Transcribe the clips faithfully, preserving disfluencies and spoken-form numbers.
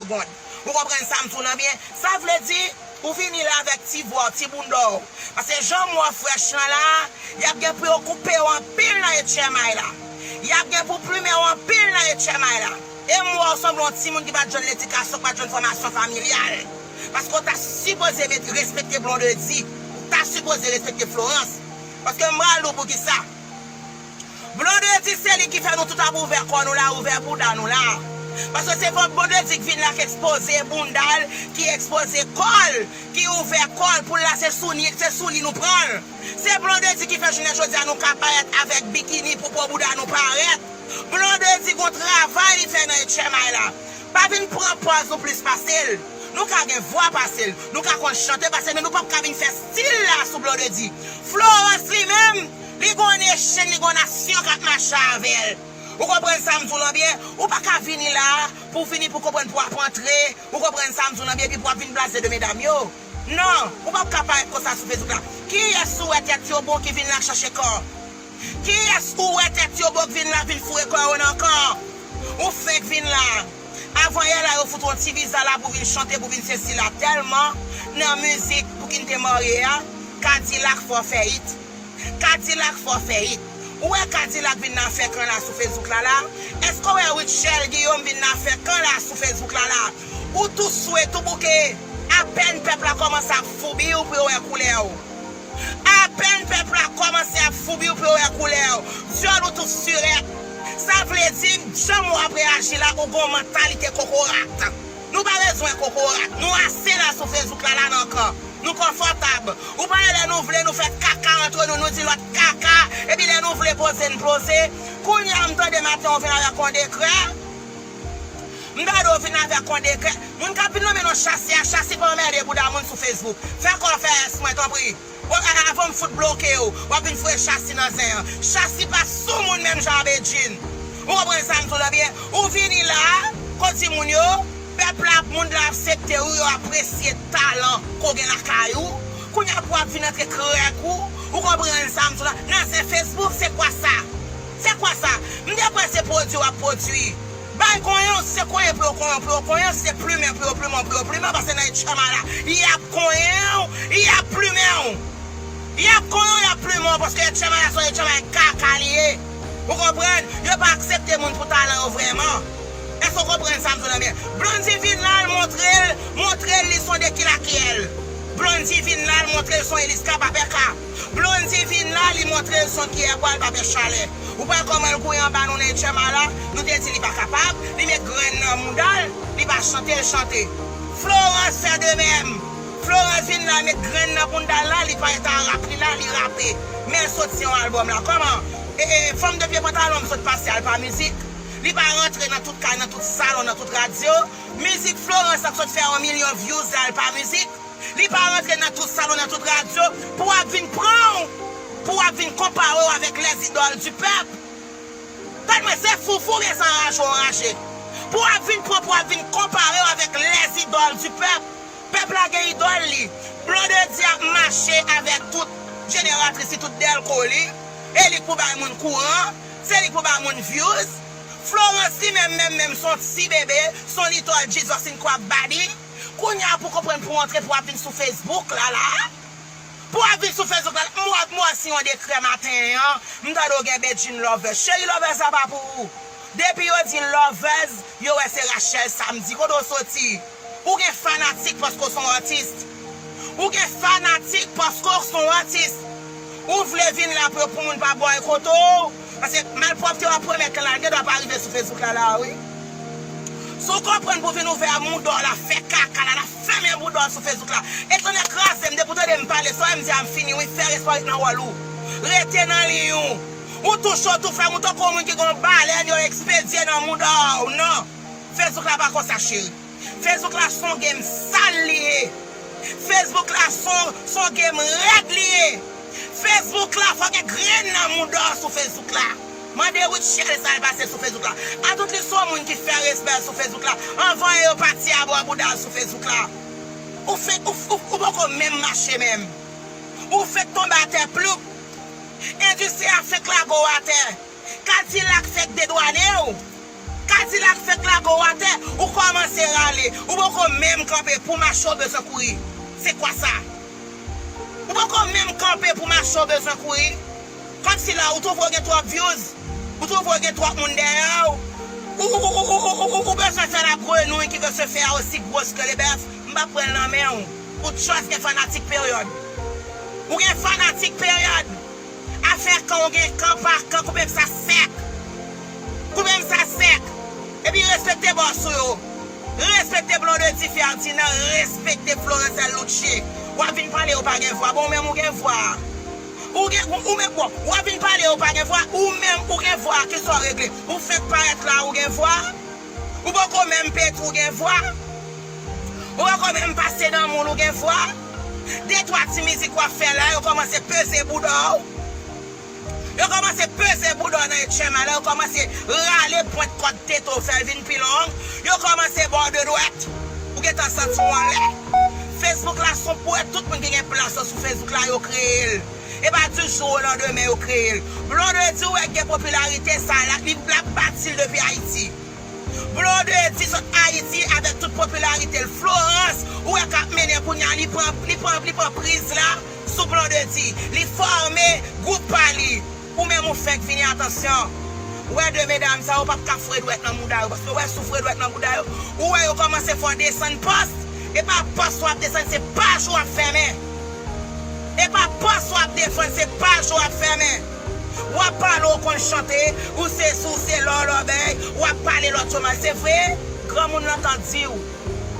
Bon, ou konprann sa m di w lan byen? Sa vle di, ou vini la avèk ti vwa w, ti bounda w. Paske jan mwa w frèch lan la, y ap gen pou yo koupe w anpil nan H M I la. Y ap gen pou plimen w anpil nan H M I la. E m wè w sanble yon timoun ki pa t jwenn ledikasyon, ki pa t jwenn fòmasyon familyal. Paske w ta sipoze met, respekte Blondedy. Ou ta sipoze respekte Florence. Paske m pral di w poukisa. Blondedy se li ki fè nou tout ap ouvè kò nou la, ouvè bouda nou la. Paske se fòk Blondedy k vin la k ekspoze bounda l, ki ekspoze kò l, ki ouvè kò l pou l la se sou li, se sou li nou pran l. Se Blondedy ki fè jounen jodi a nou ka parèt avèk bikini pou po bouda nou parèt. Blondedy gon travay li fè nan H M I la. Pa vin pran pòz nou plis pase l. Nou ka gen vwa pase l, nou ka konn chante pase l, men nou p ap ka vin fè stil la sou Blondedy. Florence li menm, li gon echenn, li gon nasyon k ap mache avè l. Ou konprann sa m di w lan byen? Ou pa ka vini la pou w vini pou w konprann pou w ap antre, ou konprann sa m di w lan byen, epi pou w ap vin blaze de medam yo. Non, ou p ap ka parèt konsa sou Facebook la. Kiyès ou wè tèt yo bon ki vin la k chache kò? Kiyès ou wè tèt yo bon k vin la vin foure kò yo nan kan? Ou fenk vin la. Avan yè la yo fout yon ti viza la pou vin chante, pou vin sesi la. Tèlman nan mizik pou ki n te marye a, Kadilak fè w fè it. Kadilak fè w fè it. Ou wè Kadilak vin nan afè kan la sou Facebook la la? Èske w wè Rutshelle Guillaume vin nan afè kan la sou Facebook la la? Ou tou swe, tou bouke. Apèn pèp la kòmanse ap foubi w pou yo wè koulè w. Apèn pèp la kòmanse ap foubi w pou yo wè koulè w. Dyòl ou tou sirèt. Sa vle di, jan w ap reyaji la, ou gon mantalite kokorat. Nou pa bezwen kokorat. Nou ase la sou Facebook la, la nan kan. Nou konfòtab. Ou pa wè lè nou vle, nou fè kaka antre nou, nou di lòt kaka. Epi lè nou vle poze, n poze. Kounye a, m tande maten, w vin avèk yon dekrè. M tande w vin avèk yon dekrè. Moun k ap vin nonmen non Chasi a, Chasi pa anmède bouda moun sou Facebook. Fè kò fè S mwen, tanpri. Bon, a- avan m fout bloke w, w ap vin foure Chasi nan zen an. Chasi pa sou moun menm jan a Bedjine. Ou konprann sa m di w lan byen? Ou vini la, ko di moun yo, pèp la, moun la aksepte w, yo apresye talan ke w gen lakay ou. Kounye a pou w ap vin antre krèk ou, ou konprann sa m di w lan, nan zen Facebook, se kwa sa? Se kwa sa? M te kwè se pwodui w ap pwodui. Bay konyen w, se konyen pou yo konyen w, pou yo konyen w, se plimen pou yo plimen w, pou yo plimen w, paske nan H M I la, y ap konyen w, y ap plimen w. Y ap konyen w, y ap plimen w, paske H M I la se yon H M I kaka li ye. Ou konprann? Yo pa aksepte moun pou talan yo vrèman. Èske w konprann sa m di w lan byen? Blondy vin la, l montre l, montre l li se yon dekilakyèl. Blondy vin la, l montre l se yon Eliska pa pè ka. Blondy vin la, li montre l se yon kiyè bwa, l pa pè chalè. Ou pa wè kòman l kouri anba nou nan H M I la? Nou te di li pa kapab, li met grenn nan mouda l, li pa chante, l chante. Florence fè de menm. Florence vin la, met grenn nan bounda l la, li pa eta rap li la, li rape. Men l soti yon albòm la. Kòman? E, e, fanm de pye pantalon m sot pase Alpha Music. Li pa rantre nan tout kay, nan tout salon, nan tout radyo. Mizik Florence la k sot fè yon milyon views la, Alpha Music. Li pa rantre nan tout salon, nan tout radyo, pou w ap vin pran w, pou w ap vin konpare w avèk les idoles du peuple. Tande mwen, se foufou gen san raje w raje. Pou w ap vin pran, pou w ap vin konpare w avèk les idoles du peuple. Pèp la gen idòl li. Blondedy ap mache avèk tout jeneratris li, tout dèlko li. E li k pou bay moun kouran, se li k pou bay moun views. Florence li menm, menm, menm, se yon ti bebe, se yon little Jesus in crab body. Kounye a pou konprann pou w antre pou w ap vin sou Facebook la, la. Pou w ap vin sou Facebook la, m wè, m wè si yon dekrè maten an, m tande w gen Bedjine Lovers. Cheri, Lovers la pa pou ou. Depi yo di Lovers, yo wè se Rachel Samedi. Kote w soti? Ou gen fanatik paske w se yon atis. Ou gen fanatik paske w se yon atis. Ou vle vin la pou, pou moun pa bòykote w. Paske malpwòpte w ap pwomèt lan la, l gendwa pa rive sou Facebook la, la, wi. Si w konprann pou vin ouvè mouda w la, fè kaka la, n ap fèmen bouda w sou Facebook la. Etènèl kraze m, depi w tande m pale, sa w wè m di a m fini, wi, fè respè w ret nan wòl ou. Rete nan liy ou. Ou tou cho, tou frèm, ou tankou yon moun ki gen yon balèn yo ekspedye nan mouda w. Non. Facebook la pa konsa, cheri. Facebook la se yon game sal li ye. Facebook la se yon, se yon game rèd li ye. Facebook la, fò gen grenn nan mouda w sou Facebook la. Mande Rutshelle sa l pase sou Facebook la. Atout li se yon moun ki fè respè l sou Facebook la. Anvan yo pati a bò bouda l sou Facebook la. Ou fenk, ou, ou, ou poko menm mache menm. Ou fenk tonbe atè ploup. Endistri a fenk lage w atè. Kadilak fenk dedwane w. K Kadilak fèk lage w atè, ou kòmanse rale. Ou poko menm kanpe pou mache w bezwen kouri. Se kwa sa? Ou poko menm kanpe pou mache w bezwen kouri. Kòmsi la ou twouve w gen twòp views, ou twouve w gen twòp moun dèyè w. Ou, ou, ou bezwen fè la grenouille qui veut se faire aussi grosse que le bœuf. M p ap pran l nan men w. Ou just gen fanatik peryòd. Ou gen fanatik peryòd. Afè kan ou gen kan pa kan, koupe m sa sèk. Koupe m sa sèk. Epi respekte bòs ou yo. Respekte Blondedy Ferdinand, respekte Florence L. Louche. W ap vin pale yo pa gen vwa. Bon, ou menm ou gen vwa. Ou gen, ou, ou menm, bon, w ap vin pale yo pa gen vwa. Ou menm ou gen vwa, kisa w regle? Ou fenk parèt la, ou gen vwa. Ou poko menm pete, ou gen vwa. Ou poko menm pase nan moun, ou gen vwa. De twa ti mizik w ap fè la, yo kòmanse peze bouda w. Yo kòmanse peze bouda w nan H M I la, yo kòmanse rale pwent kòd tete w, fè l vin pi long. Yo kòmanse ba w de dwèt. Ou gentan santi w anlè. Facebook la se yon pwèt, tout moun ki gen plas yo sou Facebook la, yo kreye l. E pa du jour au lendemain yo kreye l. Blondedy, ou wè, gen popilarite sa la, li, l ap bati l depi Ayiti. Blondedy sot Ayiti avèk tout popilarite l. Florence, ou wè k ap mennen kounye a, li pran, li pran, li pran priz la sou Blondedy. Li fòme gwoup pa li. Ou menm ou fenk vini, atansyon. Ou wè de medam sa yo p ap ka foure dwèt nan bouda yo. Paske ou wè si w foure dwèt nan bouda yo, ou wè yo kòmanse fè w desann pòs. E pa pòs w ap desann, se paj ou ap fèmen. E pa pòs w ap defann, se paj ou ap fèmen. W ap pale, ou konn chante, ou se sou, se lò, lòbèy, w ap pale lòt yo mal. Se vre, granmoun lan t ap di w,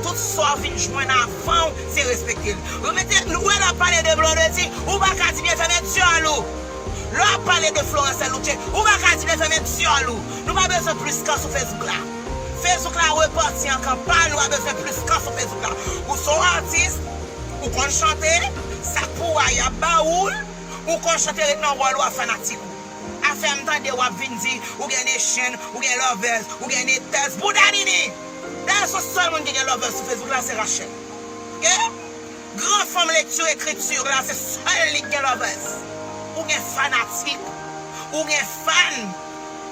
tout sa w vin jwenn avan w, se respekte l. Remete, ou wè lè w ap pale de Blondedy, ou pa ka di byen, fèmen dyòl ou. Lè w ap pale de Florence L. Louche, ou pa ka di byen, fèmen dyòl ou. Nou pa bezwen plis kan sou Facebook la. Facebook la repati an kan pa l, nou pa bezwen plis kan sou Facebook la. Ou se yon atis, ou konn chante, sa k pou w a y ap ba ou l, ou konn chante, ret nan wòl ou a fanatik ou. Afè m tande w ap vin di, ou gen Nation, ou gen Lovers, ou gen Haters, bouda Nini! Dayè se sèl moun ki gen Lovers sou Facebook la, se Rachel. Oke? Gran fanm lekti ekriti la, se sèl li k gen Lovers. Ou gen fanatik, ou gen fan.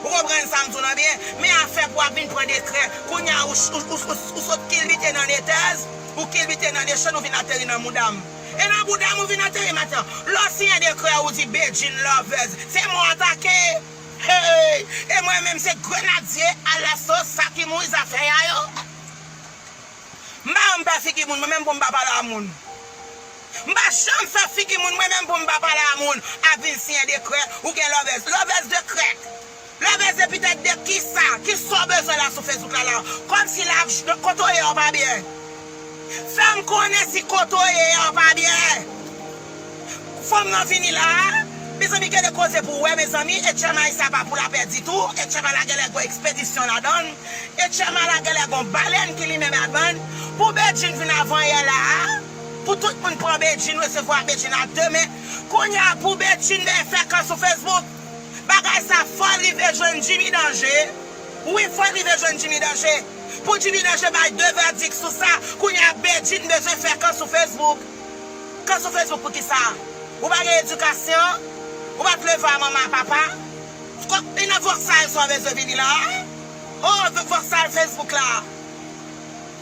Ou konprann sa m di w lan byen? Men afè pou w ap vin pran dekrè, kounye a ou, ou, ou, ou, ou sot kilbite nan Haters, ou kilbite nan Nation, ou vin ateri nan bouda m. E nan bouda m ou vin ateri maten an. Lè w siyen dekrè ou di Bedjine Lovers, se mwen w atake. Hey! E mwen menm se grenadye alaso sa ki mouri zafè a yo. M pa janm fè figi moun, mwen menm pou m pa pale a moun. M pa janm fè figi moun, mwen menm pou m pa pale a moun. Ap vin siyen dekrè, ou gen Lovers. Lovers de krèk. Lovers de pitèt de kisa? Kisa w bezwen la sou Facebook la la? Kòmsi la, kote w ye a w pa byen. Fè m konnen si kote w ye a w pa byen. Fanm nan vini la a. Mezanmi, gen de koze pou w wè, mezanmi. H M I sa pa pou lapè ditou. H M I la genlè gon ekspedisyon ladan l. H M I la genlè gon balèn ki limen ladan l. Pou Bedjine vin avanyè la a, pou tout moun pran Bedjine, resevwa Bedjine a de men. Kounye a, pou Bedjine vin fè kan sou Facebook, bagay sa fò l rive jwenn Jimmy Danger. Wi, fò l rive jwenn Jimmy Danger. Pou Jimmy Danger bay de vèdik sou sa, kounye a Bedjine bezwen fè kan sou Facebook. Kan sou Facebook pou kisa? Ou pa gen edikasyon? Ou pa t leve a manman a papa? Kòk li nan vòksal sa w bezwen vini la a? Oh, vòksal Facebook la.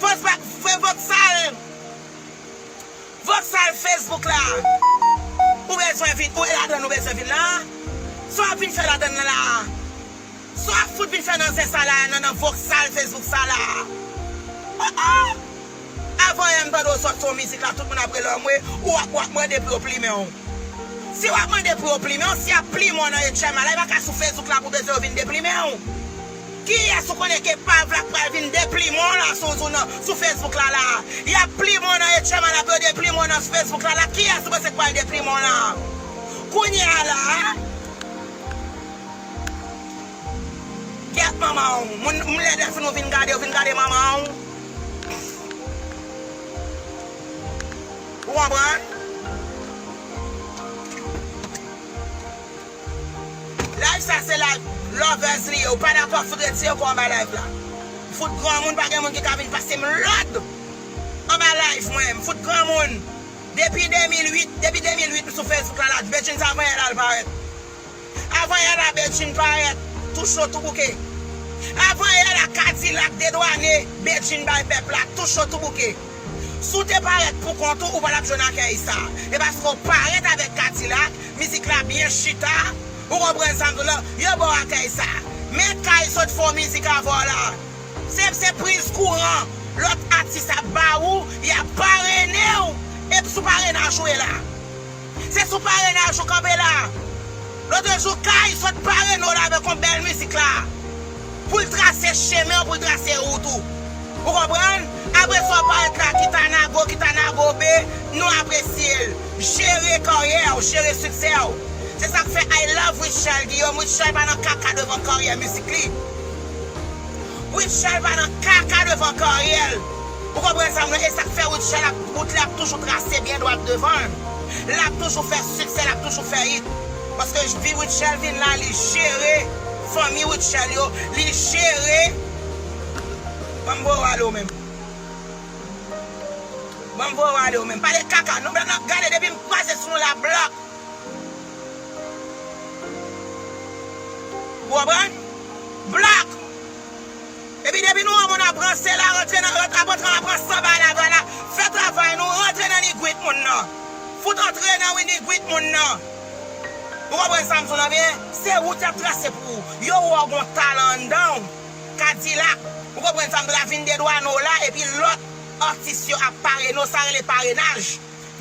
Fòs pa, fè vòksal. Vòksal Facebook la. Ou bezwen vin, ou e ladan ou bezwen vin la? Sa w ap vin fè ladan nan la? Sa w ap fout vin fè nan zen sa la, nan, nan vòksal Facebook sa la? Oh, oh! Avan yè m tande w sòti yon mizik la, tout moun ap rele w anmwe, ou ap, w ap mande pou yo plimen w. Si w ap mande pou yo plimen w, si y ap plimen w nan H M I la, e pa ka sou Facebook la pou bezwen yo vin deplimen w. Kiyès ou konnen ke Pavla k pral vin deplimen w la sou, sou, nan, sou Facebook la la? Y ap plimen w nan H M I la pou yo deplimen w nan Facebook la la. Kiyès ou panse k pral deplimen w la? Kounye a la, Kèt manman w. Moun, m lè dèfin ou vin gade, ou vin gade manman w. Ou konprann? Live sa se live Lovers li ye. Ou pa dakò, fout retire kò w anba live la. Fout granmoun, pa gen moun ki ka vin pase m lòd anba live mwen. M fout granmoun. Depi de mil uit, depi de mil uit m sou Facebook la, la, Bedjine sa vanyan la l parèt. Avan yè la, Bedjine parèt tou cho, tou bouke. Avan yè la, Kadilak dedwane Bedjine bay pèp la, tou cho tou bouke. Si w te parèt pou kont ou, ou pa t ap jwenn akèy sa. E paske w parèt avèk Kadilak, mizik la byen chita, ou konprann sa m di w la, yo ba w akèy sa. Men Kay sot fè w mizik avè w la. Se, se priz kouran lòt atis ap ba ou, y ap parene w. E sou parenaj ou ye la. Se sou parenaj ou kanpe la. Lòt jou, Kay sot parene w la avèk yon bèl mizik la. Pou l trase chemen w, pou l trase wout ou. Ou konprann? Apre sa, w parèt la, Kitanago, Kitanago B, nou apresye l. Jere karyè w, jere siksè w. Se sa k fè I love Rutshelle Guillaume. Rutshelle pa nan kaka devan karyè mizik li. Rutshelle pa nan kaka devan karyè l. Ou konprann sa m di w? E sa k fè Rutshelle ap, wout li ap toujou trase byen dwat devan l. L ap toujou fè siksè, l ap toujou fè it. Paske vi Rutshelle vin la, li jere fanmi Rutshelle yo, li jere. Ban m voye w ale w menm. Ban m voye w ale w menm. Pale kaka. Non, men nan, gade, depi m kwaze sou nou la, blòk. Ou konprann? Blòk. Epi depi nou wè moun ap ranse la, rantre nan, rant-, ap rantre, ap ranse anba laval la, fè travay nou, rantre nan ligwit moun nan. Fout antre nan wi ligwit moun nan. Ou konprann sa m di w la byen? Se wout y ap trase pou ou. Yo wè w gon talan anndan w. Kadilak. Ou konprann sa m di w la, vin dedwane w la, epi lòt atis yo ap parene w, sa rele parenaj.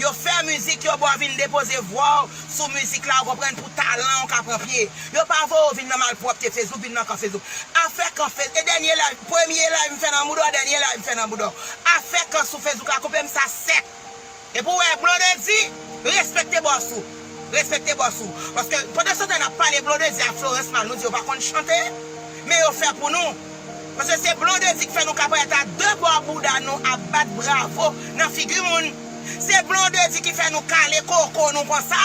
Yo fè mizik, yo ba w vin depoze vwa w sou mizik la, ou konprann, pou talan w ka pran pye. Yo pa voye w vin nan malpwòpte Facebook, vin nan kan Facebook. Afè kan Facebook, e dènye live, premye live m fè nan bouda w, dènye live m fè nan bouda w. Afè kan sou Facebook la, koupe m sa sèk. E pou w wè, Blondedy, respekte bòs ou. Respekte bòs ou. Paske pandan se tan n ap pale Blondedy ak Florence mal, nou di yo pa konn chante, men yo fè pou nou. Paske se Blondedy ki fè nou ka parèt a de bò bouda nou ap bat bravo nan figi moun. Se Blondedy ki fè nou kale koko nou konsa.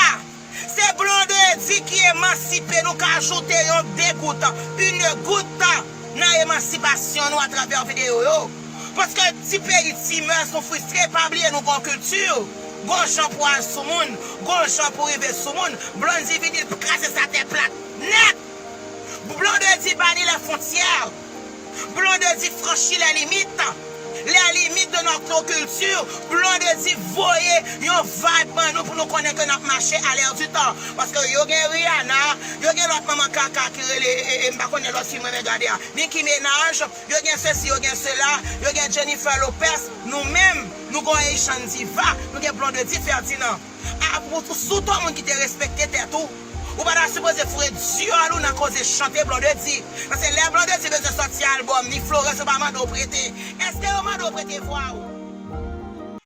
Se Blondedy ki emansipe nou, ka ajoute yon de gout, une goutte, nan emansipasyon nou atravè videyo yo. Paske ti peyi, ti mès, nou fristre, pa bliye nou gon kilti, gon jan pou al sou moun, gon jan pou rive sou moun. Blondedy vini, l kraze sa tè plat nèt. Blondedy bani les frontières. Blondedy franchit les limites. Les limites de notre culture. Blondedy voye yon vibe ban nou pou nou konnen ke n ap mache à l'air du temps. Paske yo gen Rihanna, yo gen lòt manman kaka ki rele, e, e, m pa konnen lòt fi mwen men gade a. Nicki Minaj, yo gen sesi, yo gen sela, yo gen Jennifer Lopez. Nou menm, nou gon Haitian diva, nou gen Blondedy Ferdinand. A, pou, pou, si w t on moun ki te respekte tèt ou, ou pa ta sipoze foure dyòl ou nan koze chante Blondedy. Paske lè Blondedy bezwen sòti albòm, ni Florence, yo pa mande w prete. Èske yo mande w prete vwa w?